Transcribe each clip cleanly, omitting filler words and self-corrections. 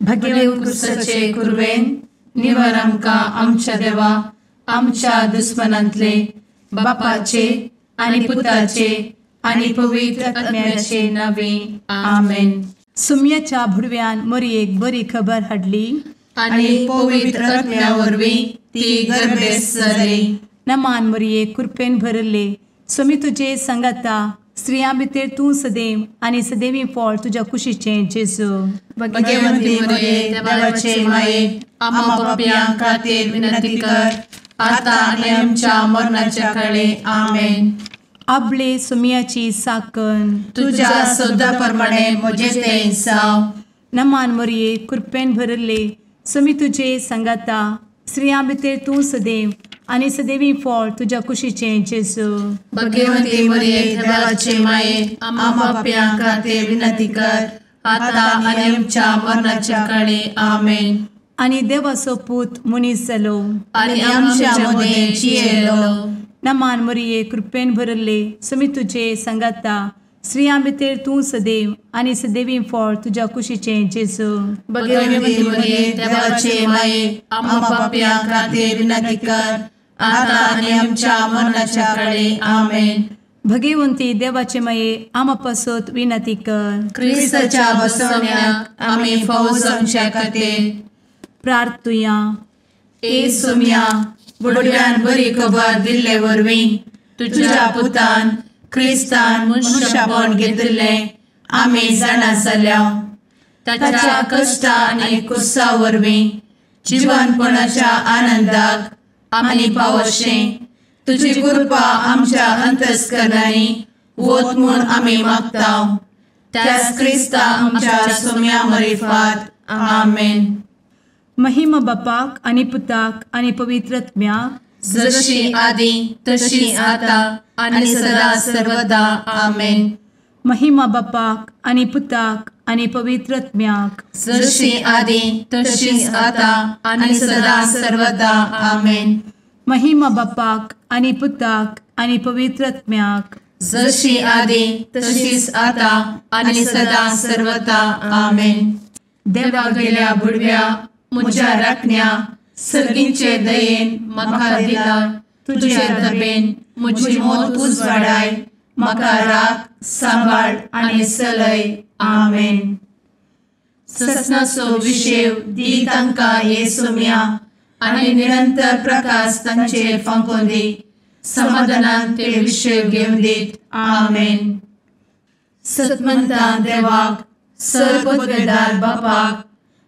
भगेव कुरवेन निवर आमकां आमच्या देवा आमच्या दुस्मनांतले बापाचे आनी पुताचे आनी पवित्र आत्म्याचे नावे आमेन. सुम्याच्या भुडव्यान मोरयेक बरी खबर हाडली आनी पवित्र आत्म्या वरवीं ती गर्भेस्त जाली. नमान मोरये, कृपेन भरले, स्वामी तुजे संगाता, स्त्रियां भितर तूं सदैव आनी सदैवी फळ तुज्या कुशीचें जेजू. भगवंती मोरये, देवाचे माये, आम्हा पापयां खातीर विनंती कर आता आनी आमच्या मरणाच्या काळे. आमेन. आपले सुम्याची साकन तुज्या सदा प्रमाणे म्हजें तें जावं. नमान मोरये, कृपेन भरले, स्वामी तुजे संगाता, स्त्रियां भितर तूं सदैव आनी सदैवी फळ तुज्या कुशीचें जेजू. भगवंती मोरये, देवाचे माये, आम्हा पापयां खातीर विनंती कर आता आनी आमच्या मरणाच्या काळे. आमेन. आनी देवाचो पूत मनीस जालो आनी आमच्या मदें जियेलो. नमान मोरये, कृपेन भरले, स्वामी तुजे संगाता, स्त्रियां भितर तूं सदैव आनी सदैवी फळ तुज्या कुशीचें जेजू. भगवंती मोरये, देवाचे माये, आम्हा पापयां खातीर विनंती कर आता आनी आमच्या मरणाच्या काळे. आमेन. भगवंती देवाचे माये, आम्हा पासत विनंती कर. क्रिस्ताच्या बसवण्याक आमी फावो जावच्या खातीर प्रार्थुया. ए सुम्या, बुडव्यान बरी खबर दिल्ले वरवीं तुज्या पुतान क्रिस्तान मनशापण घेतिल्लें आमी जाणा जाल्या. ताच्या कश्टा आनी कुसा वरवीं जिवनपणाच्या आनंदाक आमी पावशें तुजी कृपा आमच्या अंतस्करणांनी वत म्हूण आमी मागता. त्याच क्रिस्ता आमच्या सुम्या मरिफात. आमेन. महिमा बापाक आनी पुताक आनी पवित्र आत्म्याक, जशी आदी तशी आता आनी सदा सर्वदा. आमेन. महिमा बापाक आनी पुताक आनी पवित्र आत्म्याक, जशी आदी तशी आता आनी सदा सर्वदा. आमेन. महिमा बापाक आनी पुताक आनी पवित्र आत्म्याक, जशी आदी तशीच आता आनी सदा सर्वदा. आमेन. देवा गेल्या बुडव्या म्हज्या राखण्या सर्गींचे दयेन म्हाका दिला तुजे दबेन म्हजी मोत उजवाडाय, म्हाका राख सांबाळ आनी सलय. आमेन. ससनाचो विशेव दी तांकां हे सुम्या आनी निरंतर प्रकाश तांचेर फांकोवन दी, समाधानान ते विशेव घेवन दीत. आमेन. सतमंता देवाक, सर्वपदवेदार बापाक,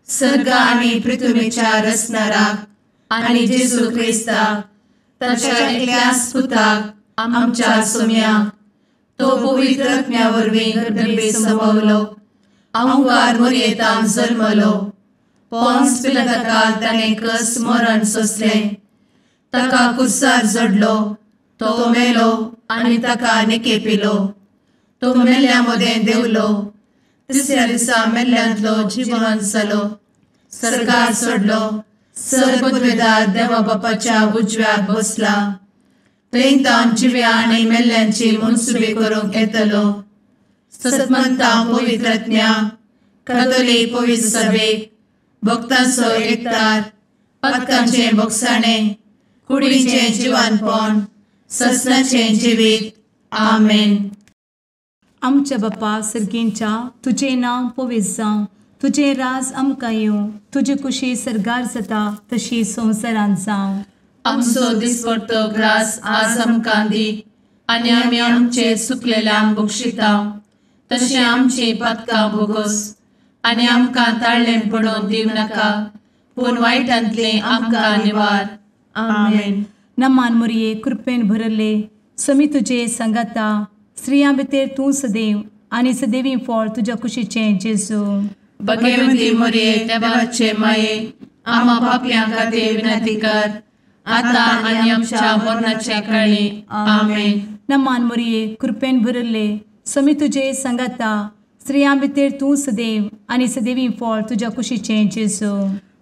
सर्ग आनी पृथ्वीच्या रचणाराक आनी जेजू क्रिस्ताक ताच्या एकल्याच पुताक आमच्या सुम्याक, तो पवित्र आत्म्या वरवीं गर्भे संभवलो, अहंकार मोरयेतान जल्मलो, पोन्स पिलाताकाल ताणें कस मरण सोंसलें, ताका कुर्सार जडलो, तो मेलो आनी ताका निकेपिलो, तो मेल्ल्या मदें देंवलो, तिसऱ्या दिसा मेल्ल्यांतलो जिवन जालो, सर्गार सोडलो, सर्वपदवेदार देवा बापाच्या उजव्याक बसला, थंय तावन जिव्या आनी मेल्ल्यांची मनसुबी करूंक येतलो. सतमंता पवित्र आत्म्या, कातोलीक पवित्र सभेक, भक्तांचो एकतार, पातकांचें भोगसाणें, कुडीचें जिवानपण, ससनाचें जिवीत. आमेन. आमच्या बापा सर्गींच्या, तुजें नांव पवित्र जावं, तुजें राज आमकां येवं, तुजी कुशी सर्गार जाता तशी संवसारांत जावं. आमचो दिसपडतो ग्रास आज आमकां दी आनी आमी आमचे सुकलेल्यांक बक्षिता तशें आमची पातकां भोगोस आनी आमकां ताळ्ळें पडोवन दिवं नाका, पूण वायटांतलें आमकां निवार. आमेन. नमान मोरये, कृपेन भरले, स्वामी तुजे संगाता, स्त्रियां भितर तूं सदैव आनी सदैवी फळ तुज्या कुशीचें जेजू. भगवंती मोरये, देवाचे माये, आम्हा पापयां खातीर विनंती कर आता आनी आमच्या मरणाच्या काळी. आमेन. नमान मोरये, कृपेन भरले, स्वामी तुजे संगाता, स्त्रियां भितर तूं सदैव आनी सदैवी फळ तुज्या कुशीचें जेजू.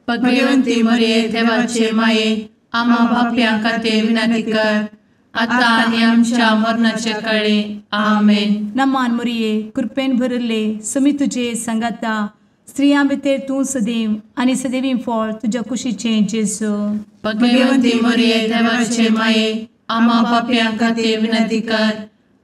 भगवंती मोरये, देवाचे माये, आम्हा पापयां खातीर विनंती कर आता आनी आमच्या मरणाच्या काळी. आमेन. नमान मोरये, कृपेन भरले, स्वामी तुजे संगाता, स्त्रियां भितर तूं सदैव आनी सदैवी फळ तुज्या कुशीचें जेजू। भगवंती मरिये देवाचे माये आम्हा पाप्यां खातीर विनंती कर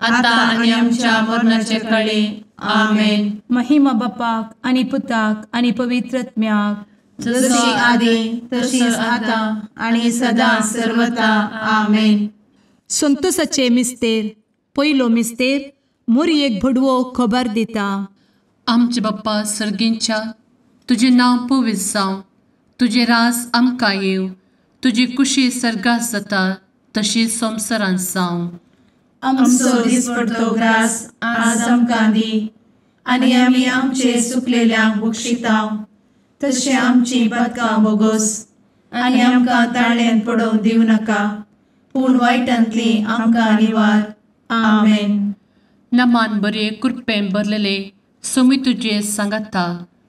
आतां आनी आमच्या मरणाचे काळी। आमेन। महिमा बापाक आनी पुताक आनी पवित्र आत्म्याक, जशी आदी तशीच आतां आनी सदां सर्वता। आमेन। संतोषाचे मिस्तेर पयलो मिस्तेर मोरयेक भडवो खबर दिता। आमचे बाप्पा सर्गींच्या तुजें नांव पवित्र जावं, तुजें राज आमकां येवं, तुजी कुशी सर्गात जाता तशी संवसारांत जावं। आमचो दिसपडतो ग्रास आज आमकां दी आनी आमी आमचे चुकलेल्यांक बक्षिता तशें आमची पातकां बोगोस आनी आमकां ताळ्यांत पडोवंक दिवं नाका, पूण वायटांतली आमकां निवार। आमेन। नमान बरे कृपेन भरलेले सोमी तुजे सांगाता,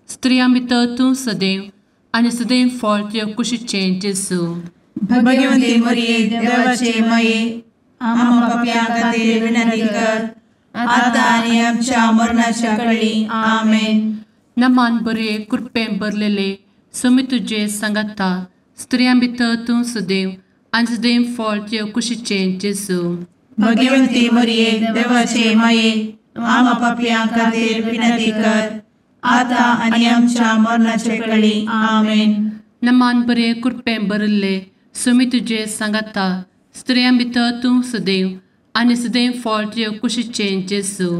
स्त्रियां भितर तूं सदैव आनी सदैव फळ तुज्या कुशीचें जेजू। भगवंती मरिये देवाचे माये आम्हा पाप्यां खातीर विनंती कर आतां आनी आमच्या मरणाच्या काळी। आमेन। नमान बरे कृपेन भरलेले सोमी तुजे सांगाता, स्त्रियां भितर तूं सदैव आनी सदैव फळ तुज्या कुशीचें जेजू। भगवंती मरिये देवाचे माये आम्हा पाप्यां खातीर विनंती कर आतां आनी आमच्या मरणाच्या काळी। आमेन। नमान बरे कृपेन भरलेले सोमी तुजे सांगाता, स्त्रियां भितर तूं सदैव आनी सदैव फळ तुज्या कुशीचें जेजू।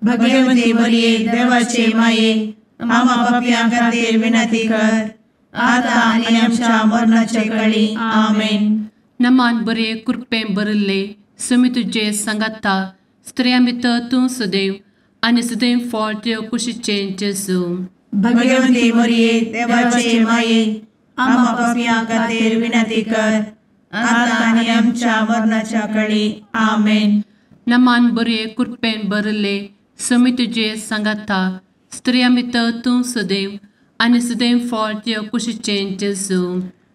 भगवंती मरिये देवाचे माये आम्हा पाप्यां खातीर विनंती कर आतां आनी आमच्या मरणाच्या काळी। आमेन। नमान बरे कृपेन भरलेले सोमी तुजे सांगाता, स्त्रियां भितर तूं सदैव आनी सदैव फळ तुज्या कुशीचें जेजू। भगवंती मरिये देवाचे माये आम्हा पाप्यां खातीर विनंती कर आतां आनी आमच्या मरणाच्या काळी। आमेन। नमान बरे कृपेन भरलेले सोमी तुजे सांगाता, स्त्रियां भितर तूं सदैव आनी सदैव फळ तुज्या कुशीचें जेजू।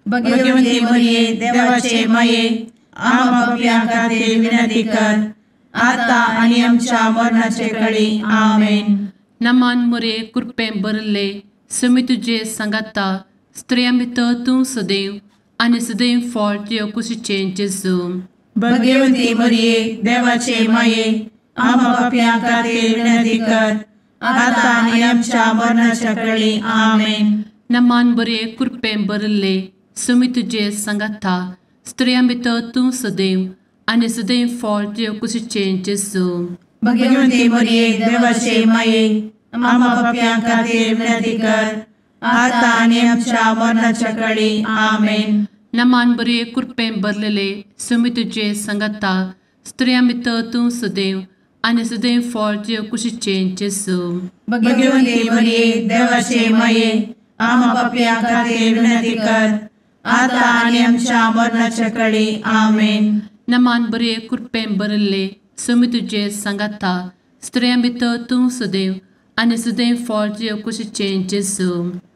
भगवंती मरिये देवाचे माये आम्हा पाप्यां खातीर विनंती कर आतां आनी आमच्या मरणाचे काळी। आमेन। नमान मरिये कृपेन भरलेले सोमी तुजे सांगाता, स्त्रियां भितर तूं सदैव आनी सदैव फळ तुज्या कुशीचें जेजू। भगवंती मरिये देवाचे माये आम्हा पाप्यां खातीर विनंती कर आतां आनी आमच्या मरणाच्या काळी। आमेन। नमान बरे कृपेन भरलेले सोमी तुजे सांगाता, स्त्रियां भितर तूं सदैव आनी सदैव फळ तुज्या कुशीचें जेजू। भगवंती मरिये देवाचे माये आम्हा पाप्यां खातीर विनंती कर आतां आनी आमच्या मरणाच्या काळी। आमेन। नमान बरे कृपेन भरलेले सोमी तुजे सांगाता, स्त्रियां भितर तूं सदैव आनी सदैव फळ तुज्या कुशीचें जेजू। भगवंती मरिये देवाचे माये आम्हा पाप्यां खातीर विनंती कर आतां आनी आमच्या मरणाच्या काळी। आमेन। नमान बरे कृपेन भरलेले सोमी तुजे सांगाता, स्त्रियां भितर तूं सदैव आनी सदैव फळ तुज्या कुशीचें जेजू।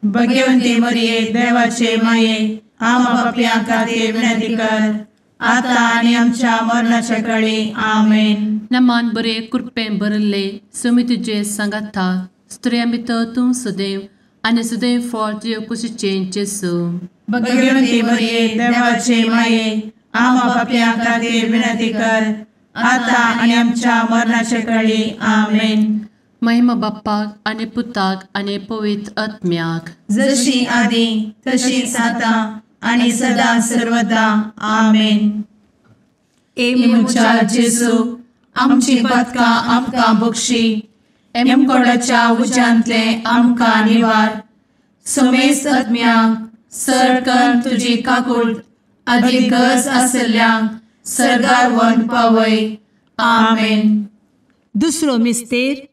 भगवंती मरिये देवाचे माये आम्हा पाप्यां खातीर विनंती कर आतां आनी आमच्या मरणाच्या काळी। आमेन। नमान बरे कृपेन भरलेले सोमी तुजे सांगाता, स्त्रियां भितर तूं सदैव आनी सदैव फळ तुज्या कुशीचें जेजू। भगवंती मरिये देवाचे माये आम्हा पाप्यां खातीर विनंती कर आतां आनी आमच्या मरणाच्या काळी। आमेन। महिमा बाप्पाक आनी पुताक आनी पवित्र आत्म्याक, जशी आदी तशीच आतां आनी सदां सर्वदा। आमेन। ए म्हज्या जेजू आमची पातकां आमकां बक्षी, एमकोडाच्या उज्यांतले आमकां निवार, समेस्त आत्म्यांक सर कर तुजी काकूट आदी गरज आसल्ल्यांक सर्गार व्हरून पावय। आमेन। दुसरो मिस्तेर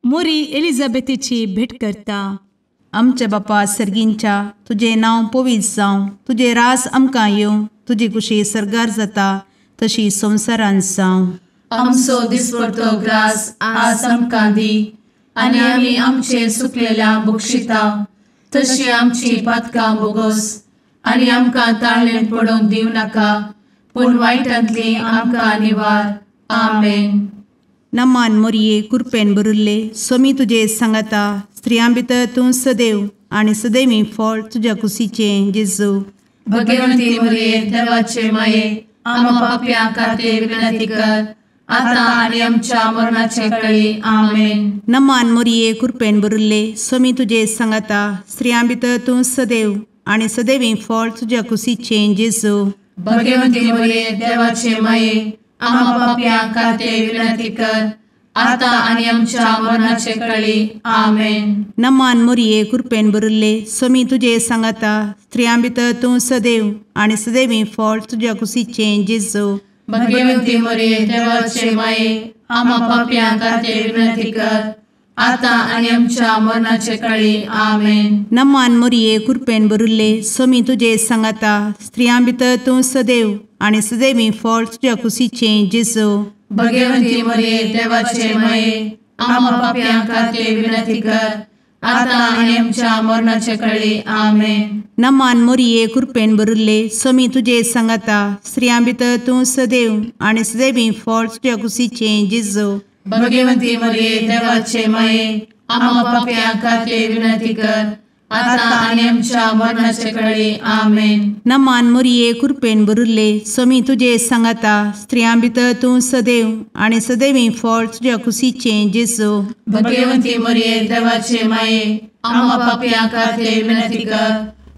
मोरी एलिझाबेथीची भेट करता। आमच्या बापा सर्गींच्या तुजें नांव पवित्र जावं, तुजें रास आमकां येवं, तुजी कुशी सर्गार जाता तशी संवसारांत जावं। आमचो दिसपडतो ग्रास आज आमकां दी आनी आमी आमचे चुकलेल्यांक बक्षिता तशी आमची पातकां बोगोस आनी आमकां ताळ्ळेंत पडोवंक दिवं नाका, पूण वायटांतली आमकां निवार। आमेन। नमान मोरये कृपेन भरिल्ले स्वामी तुजे सांगाता, स्त्रियां भितर तूं सदैव आनी सदैवी फळ तुज्या कुशीचें जेजू। भगवंती मरिये देवाचे माये आम्हा पाप्यां खातीर विनंती कर आता आनी आमच्या मरणाचे वेळी। आमेन। नमान मोरये कृपेन भरिल्ले स्वामी तुजे सांगाता स्त्रियां भितर तूं सदैव आनी सदैवी फळ तुज्या कुशीचें जेजू। भगवंती मरिये देवाचे माये आम्हा पाप्यां खातीर विनंती कर आता आनी आमच्या मरणाचे वेळी। आमेन। नमान मोरये कृपेन भरिल्ले स्वामी तुजे सांगाता स्त्रियां भितर तूं सदैव आनी सदैवी फळ तुज्या कुशीचें जेजू। भगवंती मरिये देवाचे माये आम्हा पाप्यां खातीर विनंती कर आता आनी आमच्या मरणाचे वेळी। आमेन। नमान मोरये कृपेन भरिल्ले स्वामी तुजे सांगाता स्त्रियां भितर तूं सदैव आनी सदैवी फळ तुज्या कुशीचें जेजू। भगवंती मरिये देवाचे माये आम्हा पाप्यां खातीर विनंती कर आता आनी आमच्या मरणाचे वेळी। आमेन। नमान मोरये कृपेन भरिल्ले स्वामी तुजे सांगाता स्त्रियां भितर तूं सदैव आनी सदैवी फळ तुज्या कुशीचें जेजू। भगवंती मरिये देवाचे माये आम्हा पाप्यां खातीर विनंती कर आता आनी आमच्या मरणाचे वेळी। आमेन। नमान मोरये कृपेन भरिल्ले स्वामी तुजे सांगाता स्त्रियां भितर तूं सदैव आनी सदैवी फळ तुज्या कुशीचें जेजू। भगवंती मरिये देवाचे माये आम्हा पाप्यां खातीर विनंती कर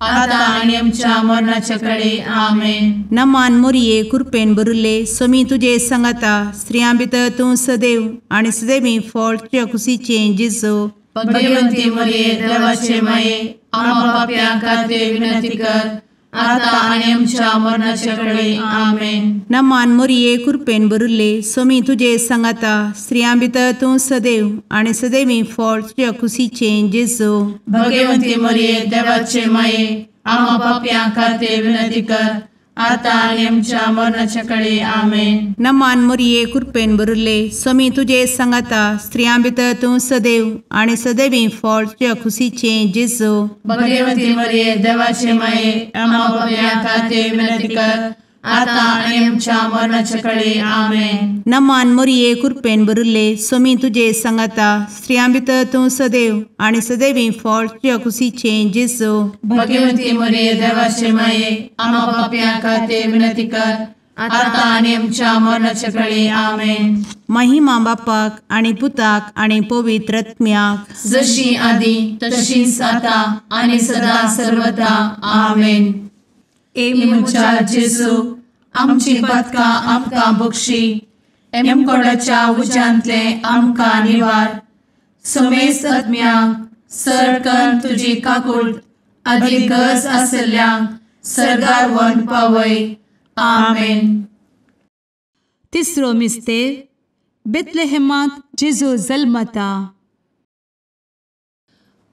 आता आनी आमच्या मरणाचे वेळी। आमेन। नमान मोरये कृपेन भरिल्ले स्वामी तुजे सांगाता स्त्रियां भितर तूं सदैव आनी सदैवी फळ तुज्या कुशीचें जेजू। भगवंती मरिये देवाचे माये आम्हा पाप्यां खातीर विनंती कर आता आनी आमच्या मरणाचे वेळी। आमेन। नमान मोरये कृपेन भरिल्ले स्वामी तुजे सांगाता स्त्रियां भितर तूं सदैव आनी सदैवी फळ तुज्या कुशीचें जेजू। भगवंती मरिये देवाचे माये आम्हा पाप्यां खातीर विनंती कर आता आनी आमच्या मरणाचे वेळी। आमेन। नमान मोरये कृपेन भरिल्ले स्वामी तुजे सांगाता स्त्रियां भितर तूं सदैव आनी सदैवी फळ तुज्या कुशीचें जेजू। भगवंती मरिये देवाचे माये आम्हा पाप्यां खातीर विनंती कर आता आनी आमच्या मरणाचे वेळी। आमेन। नमान मोरये कृपेन भरिल्ले स्वामी तुजे सांगाता स्त्रियां भितर तूं सदैव आनी सदैवी फळ तुज्या कुशीचें जेजू। भगवंती मरिये देवाचे माये आम्हा पाप्यां खातीर विनंती कर आता आनी आमच्या मरणाचे वेळी। आमेन। महिमा बापाक आनी पुताक आनी पवित्र आत्म्याक जशी आदी तशीच आता आनी सदा सर्वदा। आमेन। ए म्हज्या जेजू आमची पातकां आमकां बक्षी एमकोडाच्या उज्यांतले आमकां निवार समेस्त आत्म्यांक सरकन तुजी काकूट आदी गरज आशिल्ल्यांक सर्गार व्हरून पावय। आमेन। तिसरो मिस्तेर बेथलेहेमांत जेजू जल्मता।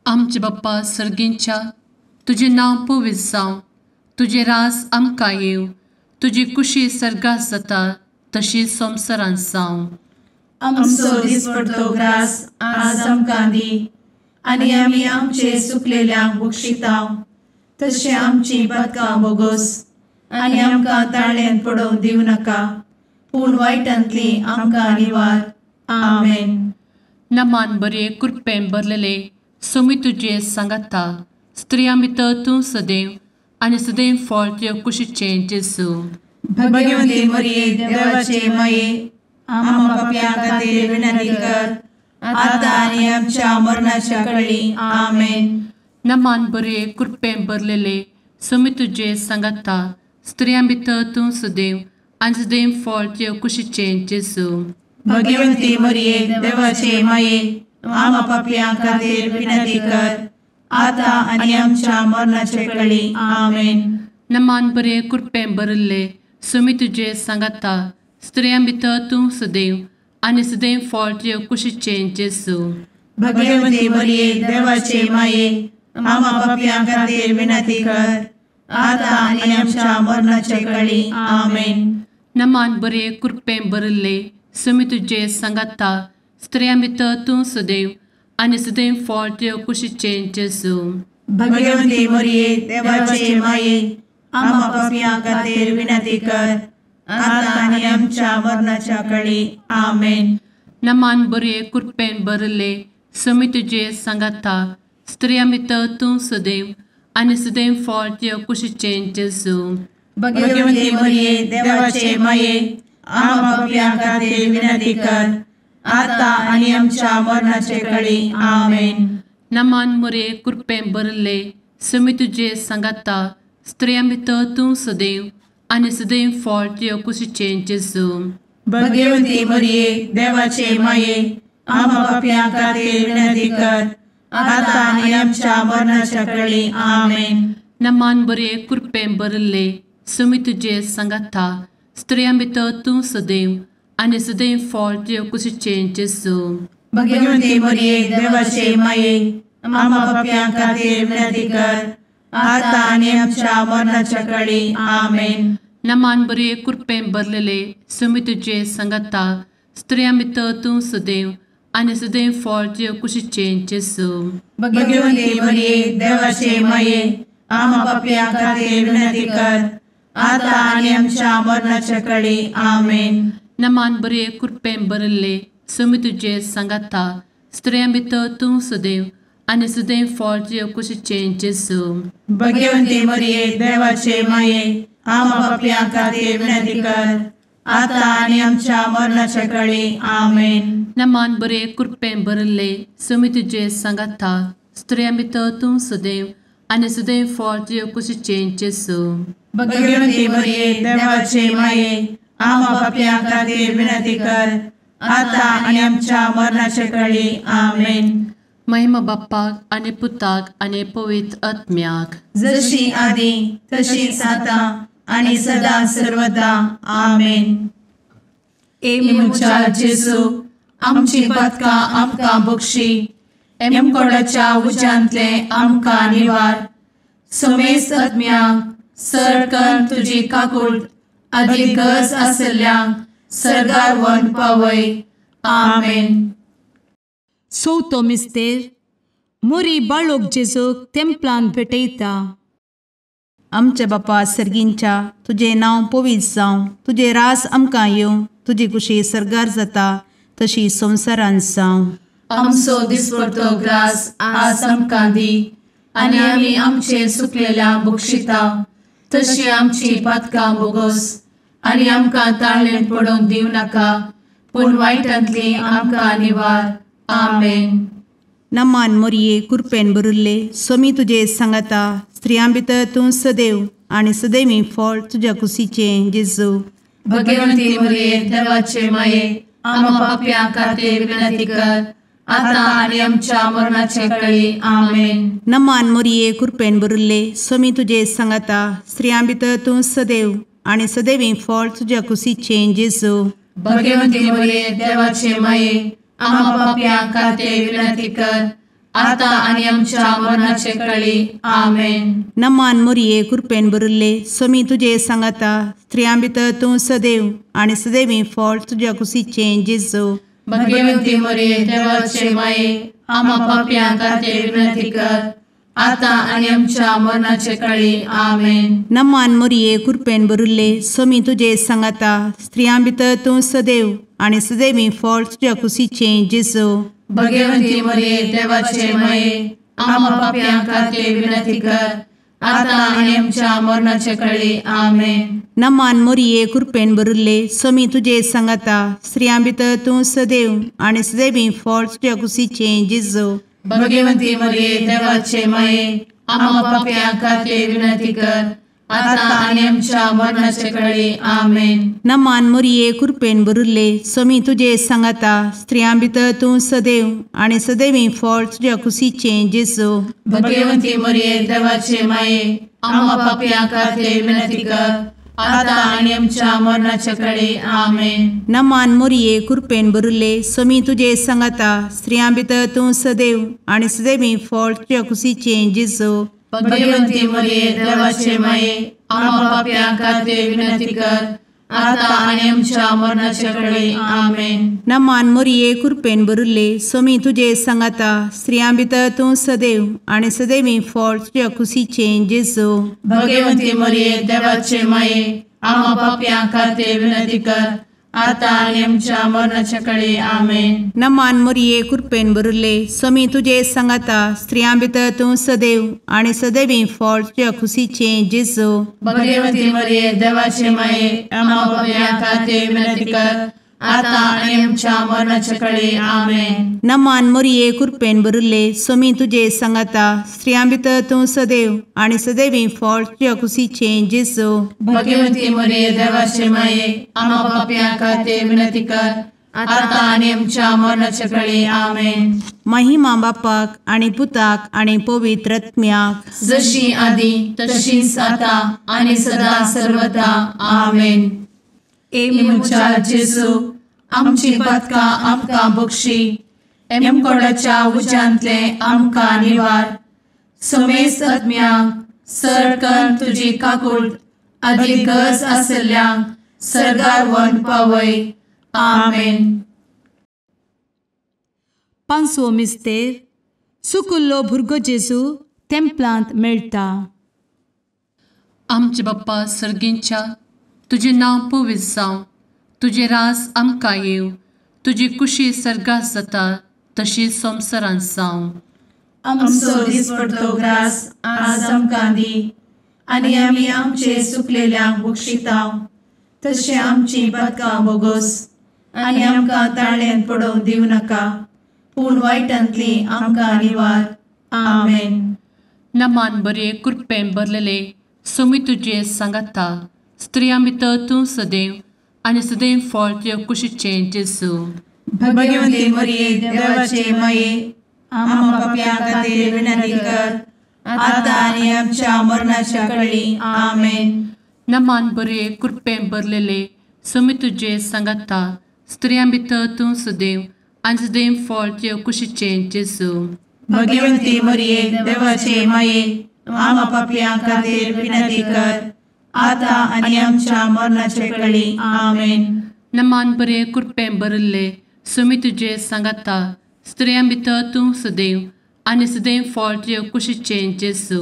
आमचे बाप्पा सर्गींच्या तुजें नांव पवित्र जावं, तुजें राज आमकां येवं, तुजी कुशी सर्गात जाता तशी संवसारांत जावं। आमचो दिसपडतो ग्रास आज आमकां दी आनी आमी आमचे सुकलेल्यांक बक्षिता तशें आमची पातकां बोगोस आनी आमकां ताळ्यान पडोवंक दिवं नाका पूण वायटांतली आमकां निवार। आमेन। नमान बरे कृपेन भरलेले स्वामी तुजे सांगाता स्त्रियां भितर तूं सदैव आनी सदैव फळ तुज्या कुशीचें जेजू। भगवंती मरिये देवाचे माये आम्हा पाप्यां खातीर विनंती कर आता आनी आमच्या मरणाच्या वेळी। आमेन। नमान बरे कृपेन भरलेले स्वामी तुजे सांगाता स्त्रियां भितर तूं सदैव आनी सदैव फळ तुज्या कुशीचें जेजू। भगवंती मरिये देवाचे माये आम्हा पाप्यां खातीर विनंती कर आता आनी आमच्या मरणाचे वेळी। आमेन। नमान बरे कृपेन भरिल्ले स्वामी तुजे सांगाता स्त्रियां भितर तूं सदैव आनी सदैव फळ तुज्या कुशीचें जेजू। भगवंती मरिये देवाचे माये आम्हा पाप्यां खातीर विनंती कर आता आनी आमच्या मरणाचे वेळी। आमेन। नमान बरे कृपेन भरिल्ले स्वामी तुजे सांगाता स्त्रियां भितर तूं सदैव आनी सदैव फळ तुज्या कुशीचें जेजू। भगवंती मरिये देवाचे माये आम्हा पाप्यां खातीर विनंती कर आता आनी आमच्या मरणाच्या वेळी। आमेन। नमान बरे कृपेन भरिल्ले समी तुजे सांगाता स्त्रियां भितर तूं सदैव आनी सदैव फळ तुज्या कुशीचें जेजू. भगवती मरिये देवाचे माये आम्हा पाप्यां खातीर विनंती कर आता आनी आमच्या मरणाचे कळी. आमेन. नमान मोरये कृपेन भरिल्ले समी तुजे सांगाता स्त्रियां भितर तूं सदैव आनी सदैव फळ तुज्या कुशीचें जेजू. भगवती मरिये देवाचे माये आम्हा पाप्यां खातीर विनंती कर आता आनी आमच्या मरणाच्या कळी. आमेन. नमान बरे कृपेन भरिल्ले समी तुजे सांगाता स्त्रियां भितर तूं सदैव आनी सदैव फळ तुज्या कुशीचें जेजू. भगवती मरिये देवाचे माये आम्हा पाप्यां खातीर विनंती कर आता आनी आमच्या मरणाच्या कळी. आमेन. नमान बरे कृपेन भरलेले समी तुजे सांगाता स्त्रियां भितर तूं सदैव आनी सदैव फळ तुज्या कुशीचें जेजू. भगवती मरिये देवाचे माये आम्हा पाप्यां खातीर विनंती कर आता आनी आमच्या मरणाच्या कळी. आमेन. नमान बरे कृपेन भरिल्ले समी तुजे सांगाता स्त्रियां भितर तूं सदैव आनी सदैव फळ तुज्या कुशीचें जेजू. भगवती मरिये देवाचे माये आम्हा पाप्यां खातीर विनंती कर आता आनी आमच्या मरणाच्या कळी. आमेन. नमान बरे कृपेन भरिल्ले समी तुजे सांगाता स्त्रियां भितर तूं सदैव आनी सदैव फळ तुज्या कुशीचें जेजू. भगवती मरिये देवाचे माये आम्हा पाप्यां खातीर विनंती कर आता आनी आमच्या मरणाच्या कळी. आमेन. महिमा बाप्पाक आनी पुताक आनी पवित्र आत्म्याक, जशी आदी तशीच आता आनी सदा सर्वदा. आमेन. ए म्हज्या जेजू आमची पातकां आमकां बक्षी, एमकोडाच्या उज्यांतले आमकां निवार, समेस्त आत्म्यांक सरकन तुजी काकूट आदी गरज आसल्ल्यांक सर्गार व्हरून पावय. आमेन. चवथो मिस्तेर मोरी बाळोक जेजूक तेंपलान भेटयता. आमच्या बापा सर्गींच्या तुजें नांव पवित्र जावं, तुजें राज आमकां येवं, तुजी कुशी सर्गार जाता तशी संवसारांत जावं. आमचो दिसपडतो ग्रास आज आमकां दी आनी आमी आमचे सुकलेल्या बक्षिता तशी आमची पातकां बोगोस आनी आमकां ताळेन पडोवंक दिवं नाका पूण वायटांतली आमकां निवार. आमेन. नमान मोरये कृपेन भरिल्ले स्वामी तुजे सांगाता स्त्रियां भितर तूं सदैव आनी सदैवी फळ तुज्या कुशीचें जेजू. भगवंती मोरये देवाचे माये आम्हा पाप्यां खातीर विनंती कर आता आनी आमच्या मरणाचे कळी. आमेन. नमान मोरये कृपेन भरिल्ले स्वामी तुजे सांगाता स्त्रियां भितर तूं सदैव आनी सदैवी फळ तुज्या कुशीचें जेजू. भगवंती मोरये देवाचे माये आम्हा पाप्यां खातीर विनंती कर आता आनी आमच्या मरणाचे कळी. आमेन. नमान मोरये कृपेन भरिल्ले स्वामी तुजे सांगाता स्त्रियां भितर तूं सदैव आनी सदैवी फळ तुज्या कुशीचें जेजू. भगवंती मोरये देवाचे माये आम्हा पाप्यां खातीर विनंती कर आता आनी आमच्या मरणाचे कळी. आमेन. नमान मोरये कृपेन भरिल्ले स्वामी तुजे सांगाता स्त्रियां भितर तूं सदैव आनी सदैवी फळ तुज्या कुशीचें जेजू. भगवंती मोरये देवाचे माये आम्हा पाप्यां खातीर विनंती कर आता आनी आमच्या मरणाचे कळी. आमेन. नमान मोरये कृपेन भरिल्ले स्वामी तुजे सांगाता स्त्रियां भितर तूं सदैव आनी सदैवी फळ तुज्या कुशीचें जेजू. भगवंती मोरये देवाचे माये आम्हा पाप्यां खातीर विनंती कर आता आनी आमच्या मरणाचे कळी. आमेन. नमान मोरये कृपेन भरिल्ले स्वामी तुजे सांगाता स्त्रियां भितर तूं सदैव आनी सदैवी फळ तुज्या कुशीचें जेजू. भगवंती मोरये देवाचे माये आम्हा पाप्यां खातीर विनंती कर आता आनी आमच्या मरणाचे कळी. आमेन. नमान मोरये कृपेन भरिल्ले स्वामी तुजे सांगाता स्त्रियां भितर तूं सदैव आनी सदैवी फळ तुज्या कुशीचें जेजू. भगवंती मोरये देवाचे माये आम्हा पाप्यां खातीर विनंती कर आता आनी आमच्या मरणाचे कळी. आमेन. नमान मोरये कृपेन भरिल्ले स्वामी तुजे सांगाता स्त्रियां भितर तूं सदैव आनी सदैवी फळ तुज्या कुशीचें जेजू. भगवंती मोरये देवाचे माये आम्हा पाप्यां खातीर विनंती कर आतां आनी आमच्या मरणाच्या कळे आमेन. नमान मोरये कृपेन भरिल्ले स्वामी तुजे सांगाता स्त्रियां भितर तूं सदैव आनी सदैवी फळ तुज्या खुशीचें जेजू. भगवती मरिये देवाचे माये आम्हा पाप्यां खातीर विनंती कर आतां आनी आमच्या मरणाच्या कळे आमेन. नमान मोरये कृपेन भरिल्ले स्वामी तुजे सांगाता स्त्रियां भितर तूं सदैव आनी सदैवी फळ तुज्या खुशीचें जेजू. भगवती मरिये देवाचे माये आम्हा पाप्यां खातीर विनंती कर आतां आनी आमच्या मरणाच्या कळे आमेन. महिमा बापाक आनी पुताक आनी पवित्र आत्म्याक जशी आदी तशीच आतां आनी सदा सर्वदा आमेन. ए म्हज्या जेजू आमची पातकां आमकां बक्षी एमकोडाच्या उज्यांतले आमकां निवार समेस्त आत्म्यांक सरकन तुजी काकूट आदी गरज आशिल्ल्यांक सर्गार व्हरून पावय आमेन. पांचवो मिस्तेर सुकुल्लो भुरगो जेजू तेम्पलांत मेळटा. आमचे बाप्पा सर्गींच्या तुजें नांव पवित्र जावं, तुजें राज आमकां येवं, तुजी कुशी सर्गात जाता तशी संवसारांत जावं. आमचो दिसपडतो ग्रास आज आमकां दी आनी आमी आमचे सुकलेल्यांक बक्षिता तशें आमची पातकां बोगोस आनी आमकां ताळ्यांत पडोवंक दिवं नाका पूण वायटांतली आमकां निवार आमेन. नमान बरे कृपेन भरलेले स्वामी तुजे सांगाता स्त्रियां भितर तूं सदैव आनी सदैव फळ तुज्या कुशीचें जेजू. भगवती मरिये देवाचे माये आम्हा पाप्यां खातीर विनंती कर आतां आनी आमच्या मरणाच्या कळी आमेन. नमान बरे कृपेन भरलेले स्वामी तुजे सांगाता स्त्रियां भितर तूं सदैव आनी सदैव फळ तुज्या कुशीचें जेजू. भगवती मरिये देवाचे माये आम्हा पाप्यां खातीर विनंती कर आतां आनी आमच्या मरणाचे कळी आमेन. नमान बरे कृपेन भरिल्ले स्वामी तुजे सांगाता स्त्रियां भितर तूं सदैव आनी सदैव फळ तुज्या कुशीचें जेजू.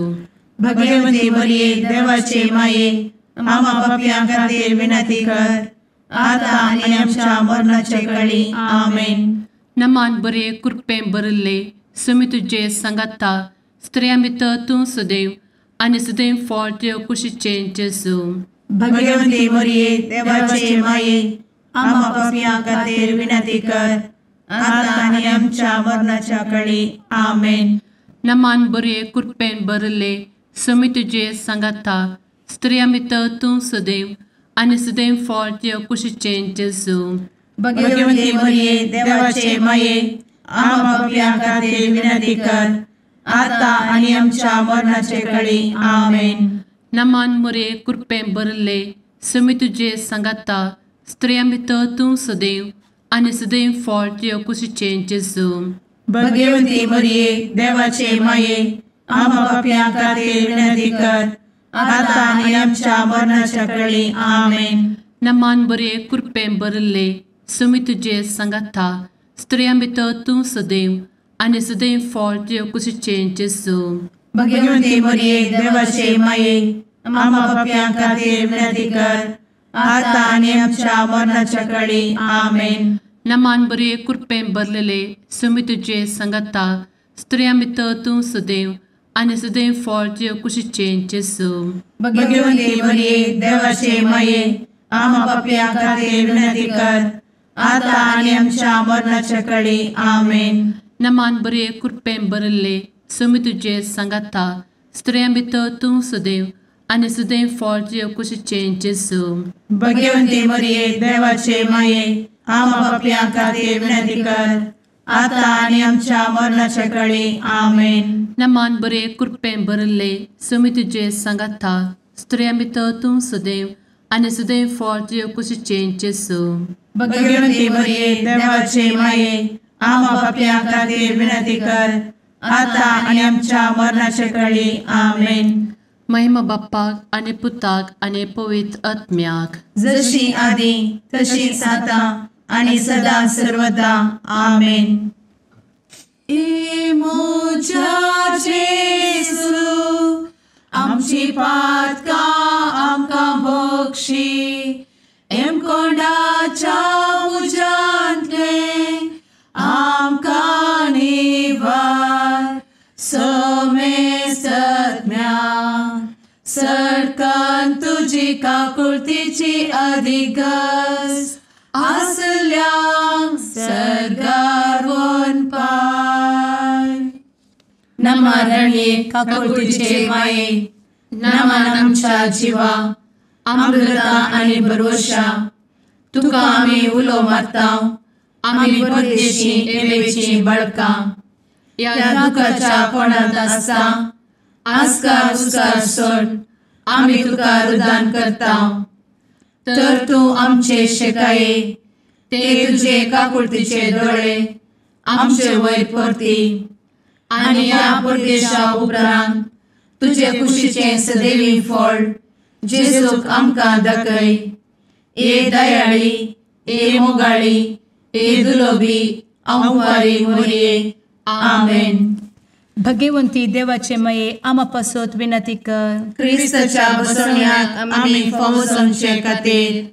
भगवती मरिये देवाचे माये आम्हा पाप्यां खातीर विनंती कर आतां आनी आमच्या मरणाचे कळी आमेन. नमान बरे कृपेन भरिल्ले स्वामी तुजे सांगाता स्त्रियां भितर तूं सदैव आनी सदैव फळ तुज्या कुशीचें जेजू. भगवती मरिये देवाचे माये आम्हा पाप्यां खातीर विनंती कर आतां आनी आमच्या मरणाच्या कळी आमेन. नमान बरे कृपेन भरिल्ले स्वामी तुजे सांगाता स्त्रियां भितर तूं सदैव आनी सदैव फळ तुज्या कुशीचें जेजू. भगवती मरिये देवाचे माये आम्हा पाप्यां खातीर विनंती कर आतां आनी आमच्या मरणाचे कळी आमेन. नमान मरिये कृपेन भरिल्ले स्वामी तुजे सांगाता स्त्रियां भितर तूं सदैव आनी सदैव फळ तुज्या कुशीचें जेजू. भगवती मरिये देवाचे माये आम्हा पाप्यां खातीर विनंती कर आतां आनी आमच्या मरणाच्या कळी आमेन. नमान बरे कृपेन भरिल्ले स्वामी तुजे सांगाता स्त्रियां भितर तूं सदैव आनी सदैव फळ तुज्या कुशीचें जेजू. भगवती मरिये देवाचे माये आम्हा पाप्यां खातीर विनंती कर आतां आनी आमच्या मरणाच्या कळी आमेन. नमान बरे कृपेन भरलेले स्वामी तुजे सांगाता स्त्रियां भितर तूं सदैव आनी सदैव फळ तुज्या कुशीचें जेजू. भगवती मरिये देवाचे माये आम्हा पाप्यां खातीर विनंती कर आतां आनी आमच्या मरणाच्या कळी आमेन. नमान बरे कृपेन भरिल्ले स्वामी तुजे सांगाता स्त्रियां भितर तूं सदैव आनी सदैव फळ तुज्या कुशीचें जेजू. भगवती मरिये देवाचे माये आम्हा पाप्यां खातीर विनंती कर आतां आनी आमच्या मरणाच्या कळी आमेन. नमान बरे कृपेन भरिल्ले स्वामी तुजे सांगाता स्त्रियां भितर तूं सदैव आनी सदैव फळ तुज्या कुशीचें जेजू. भगवती मरिये देवाचे माये आम्हा पाप्यां खातीर विनंती कर आतां आनी आमच्या मरणाच्या कळी आमेन. महिमा बाप्पाक आनी पुताक आनी पवित्र आत्म्याक जशी आदी तशीच आतां आनी सदा सर्वदा आमेन. ए म्हज्या जेजू आमची पातकां आमकां बक्षी एमकोंडाच्या तुजी काकुळतीची अधिगस आसल्यांक सर्गार वनपाय. नमा रणये काकुळतीचे माये, नमन आमच्या जिवा, अमृता आनी भरवशा, तुका आमी उलो मारता, आमी परदेशी एवेची बळकां, ह्या दुखाच्या कोणांत आसता आस्कार उस्कार सोड आमी तुका रुदान करता. तर तूं आमचे शेकाये ते तुजे काकुळतीचे दोळे आमचे वयर परती आनी ह्या परदेशा उपरांत तुजे कुशीचें सदैवी फळ जेजूक आमकां दाखय. ए दयाळी, ए मोगाळी, ए दुलोबी अंवारी मोरये. आमेन. भगवंती देवाचे मये आमा पासत विनंती कर. क्रिस्ताच्या बसवण्याक आमी फावो जावचे खातीर.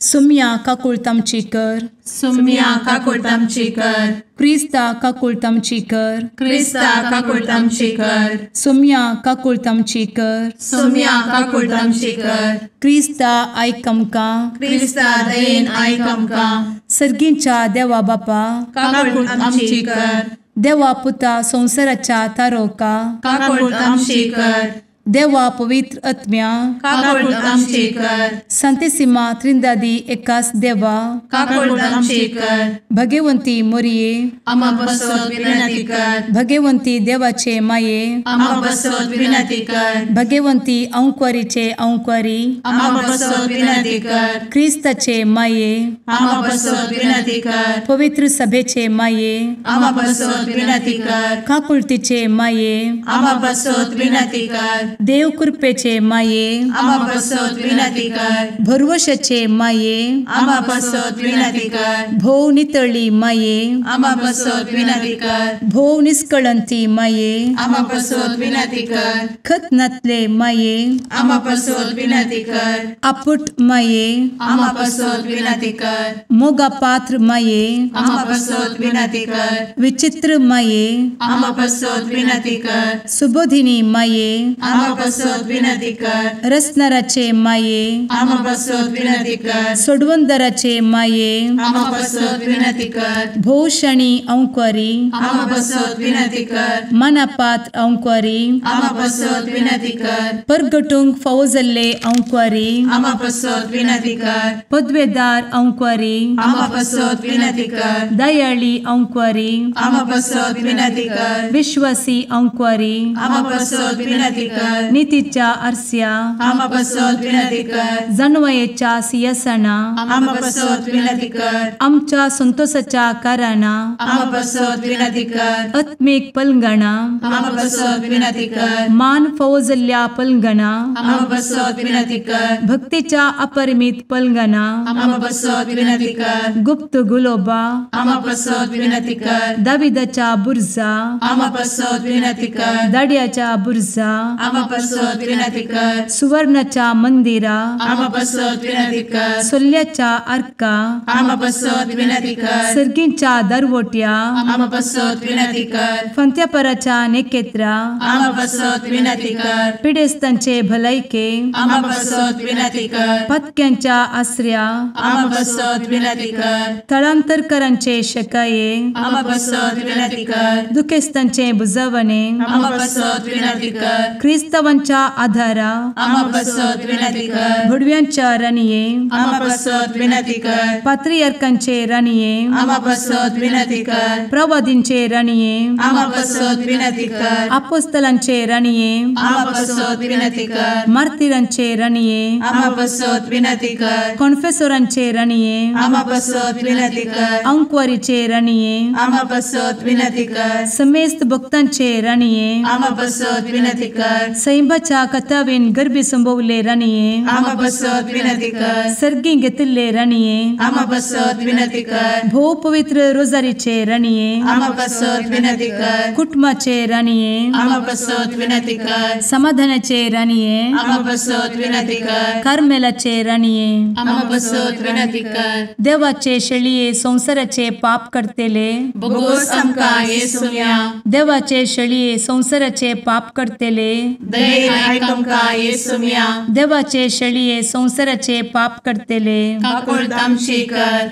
सुम्या काकुळत आमची कर. सुम्या काकुळत आमची कर. क्रिस्ता काकुळत आमची कर. क्रिस्ता काकुळत आमची कर. सुम्या काकुळत आमची कर. सुम्या काकुळत आमची कर. क्रिस्ता आयक आमकां. क्रिस्ता दयेन आयक आमकां. सर्गींच्या देवा बापा काकुळत आमची कर. देवा पुता संवसाराच्या तारोका काकुळत आमची कर. देवा पवित्र आत्म्या काकुळत आमची कर. संतेसिमा त्रिंदादी एकास देवा काकुळत आमची कर. भगवंती मोरये आमा पासत विनंती कर. भगवंती देवाचे माये आमा पासत विनंती कर. भगवंती अंकुरीचे अंकुरी आमा पासत विनंती कर. क्रिस्ताचे माये आमा पासत विनंती कर. पवित्र सभेचे माये आमा पासत विनंती कर. काकुळतीचे माये आमा पासत विनंती कर. देव कृपेचे माये आमा पासत विनंती कर. भरवशाचे माये आमा पासत विनंती कर. भोव नितळी माये आमा पासत विनंती कर. भोव निष्कळंती माये आमा पासत विनंती कर. खत नातले माये आमा पासत विनंती कर. आपुट माये आमा पासत विनंती कर. मोगा पात्र माये आमा पासत विनंती कर. विचित्र माये आमा पासत विनंती कर. सुबोधिनी माये आमा पासत विनंती कर. रसनाराचे माये आमा पासत विनंती कर. सोडवंदराचे माये आमा पासत विनंती कर. भोवशणी अंकुरी आमा पासत विनंती कर. मनापात्र अंकुरी आमा पासत विनंती कर. परगटूंक फावो जाल्ले अंकुरी आमा पासत विनंती कर. पदवेदार अंकुरी आमा पासत विनंती कर. दयाळी अंकुरी आमा पासत विनंती कर. विश्वासी अंकुरी आमा पासत विनंती कर. नितीच्या आरस्या आमा पासत विनंती कर. जानवयेच्या सिंहासना आमा पासत विनंती कर. आमच्या संतोषाच्या कारणा आमा पासत विनंती कर. आत्मीक पलंगणा आमा पासत विनंती कर. मान फावो जाल्ल्या पलंगणा आमा पासत विनंती कर. भक्तीच्या अपरिमित पलंगणा आमा पासत विनंती कर. गुप्त गुलोबा आमा पासत विनंती कर. दाविदाच्या बुर्जा आमा पासत विनंती कर. दाड्याच्या बुर्जा आमा पासत विनंती कर. सुवर्णाच्या मंदिरा आमा पासत विनंती कर. सोल्ल्याच्या आर्का आमा पासत विनंती कर. सर्गींच्या दरवट्या आमा पासत विनंती कर. फंत्यापराच्या नेकेत्रा आमा पासत विनंती कर. पिडेस्तांचे भलायके आमा पासत विनंती कर. पत्क्यांच्या आसऱ्या आमा पासत विनंती कर. थळांतरकरांचे शकाये आमा पासत विनंती कर. दुखेस्तांचे बुजवणे आमा पासत विनंती कर. क्रिस्तावांच्या आधारा आमा पासत विनंती कर. भुडव्यांच्या राणये आमा पासत विनंती कर. पात्रियार्कांचे राणये आमा पासत विनंती कर. प्रवादींचे राणये आमा पासत विनंती कर. आपोस्तलांचे राणये आमा पासत विनंती कर. मार्तिरांचे राणये आमा पासत विनंती कर. कॉन्फेसोरांचे राणये आमा पासत विनंती कर. अंकुवारीचे राणये आमा पासत विनंती कर. समेस्त भक्तांचे राणये आमा पासत विनंती कर. सैंबाच्या कथावेन गर्भी संभवले राणये आमा पासत विनंती कर. सर्गी घेतिल्ले राणये आमा पासत विनंती कर. भोव पवित्र रोजारीचे राणये आमा पासत विनंती कर. कुटुंबाचे राणये आमा पासत विनंती कर. समाधानाचे राणये आमा पासत विनंती कर. कार्मेलाचे राणये आमा पासत विनंती कर. देवाचे शेळये संवसाराचे पाप करतेले बोगोस आमकां येसुम्या देवाचे शेळये संवसाराचे पाप करतेले दयेन आयक आमकां येसुम्या। देवाचे शेळये संवसाराचे पाप करतले काकुळट आमची कर।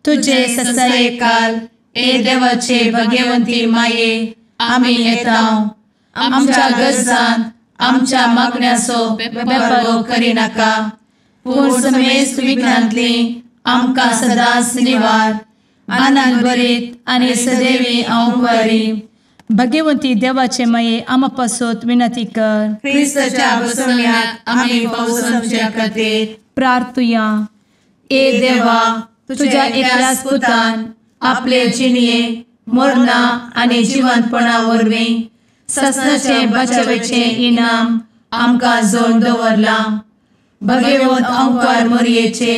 तुजे ससायेकाल ए देवाचे भगवंती माये आमी येता आमच्या गरजान आमच्या मागण्याचो बेपर्वो करिनाका पूण समेस्त विघ्नांतली आमकां सदांच निवार। आनंद भरीत आनी सदैवी अंवकारी भगवंती देवाचे माये आमा पासत विनंती कर। क्रिस्ताच्या बसवण्याक आमी पावसाच्या खातीर प्रार्थुया। ए देवा तुझ्या एकल्याच पुतान आपले जिणये मरणा आनी जिवंतपणा वरवीं ससनाचे बचावेचे इनाम आमकां जोडून दवरलां। भगवंत अंकार मोरयेचे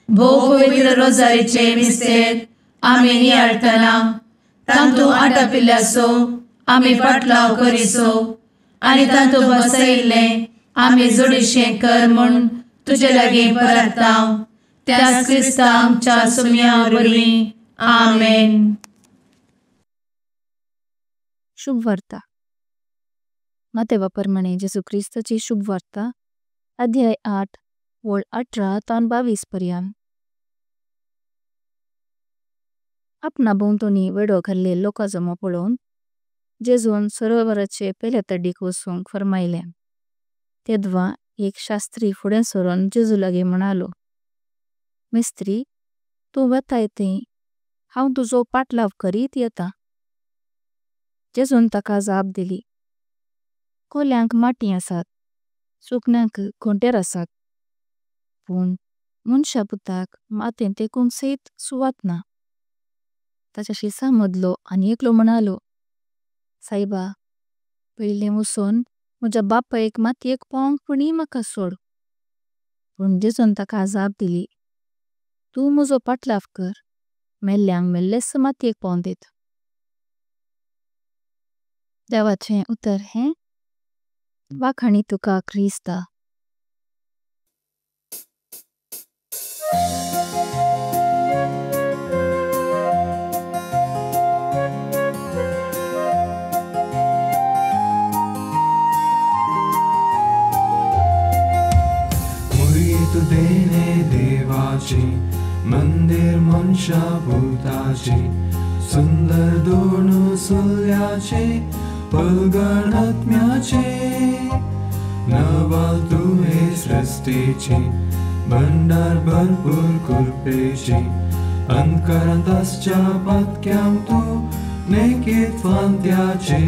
भोव पवित्र रोजारीचे मिस्तेर आमी नियाळटना तांतू आटापिल्ल्याचो आमी पाटलाव करिसो आनी तांतू बसयिल्लें आमी जोडीशें कर म्हूण तुजे लागीं परता त्याच क्रिस्ता आमच्या सुम्या वरवीं। आमेन। शुभ वार्ता। मातेवा परमाणे जेसू क्रिस्ताची शुभ वार्ता अध्याय 8 वळ 18 तान 22 पर्यान। आपणा भोंवतणी वेडो घाल्ले लोका जमो पळोवन जेजून सरोवराचे पेले तडीक वसूंक फर्मायले। तेदवा एक शास्त्री फुडें सरून जेजू लागी म्हणालो, मिस्त्री तूं वताय थंय हांव तुजो पाटलाव करीत येता। जेजून ताका जाप दिली, कोल्यांक माटी आसात, सुकण्यांक घोंटेर आसात, पण मनशा पुताक मातें तेकूंक सयत सुवात ना। ताच्या शिसां मदलो आनी एकलो म्हणालो, सायबा पयलें वचून म्हज्या बापायक मातयेक पावंक पुणी म्हाका सोड। पण जेजून ताका जाप दिली, तूं म्हजो पाटलाव कर, मेल्ल्यांक मेल्लेच मातयेक पावंदेत। देवाचें उतर हें वाखाणी तुका क्रिस्ता। देणे देवाची मंदिर मनशा भूताची सुंदर दोन सुल्याचे पलगण आत्म्याचे नवाल तुहे सृष्टीची भंडार भरपूर कृपेची अंतकरांत आसच्या पातक्यांक तूं नेकीत फांत्याचे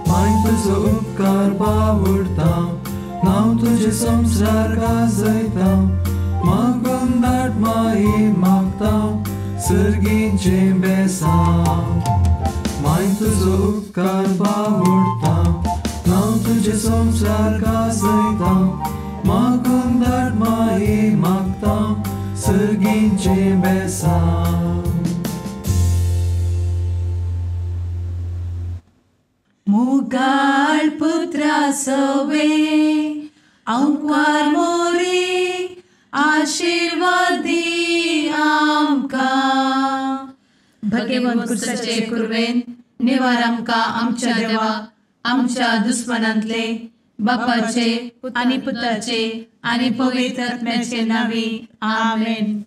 माय तुजो उपकार बावडता नांव तुझे संसार गाजयता मागून दाट माई मागता सर्गींचे बेसांव माय तुजो उपकार बावडता नांव तुझे संसार गाजयता मागून दाट माई मागता सर्गींचे बेसांव। मुगाळ पुत्रा सवे अंकार मोरी आशीर्वादी आमकां। भगवंत क्रिस्ताचे कुर्वेन निवार आमकां आमच्या देवा आमच्या दुस्मनांतले बापाचे आनी पुताचे आनी पवित्र आत्म्याचे नांवी। आमेन।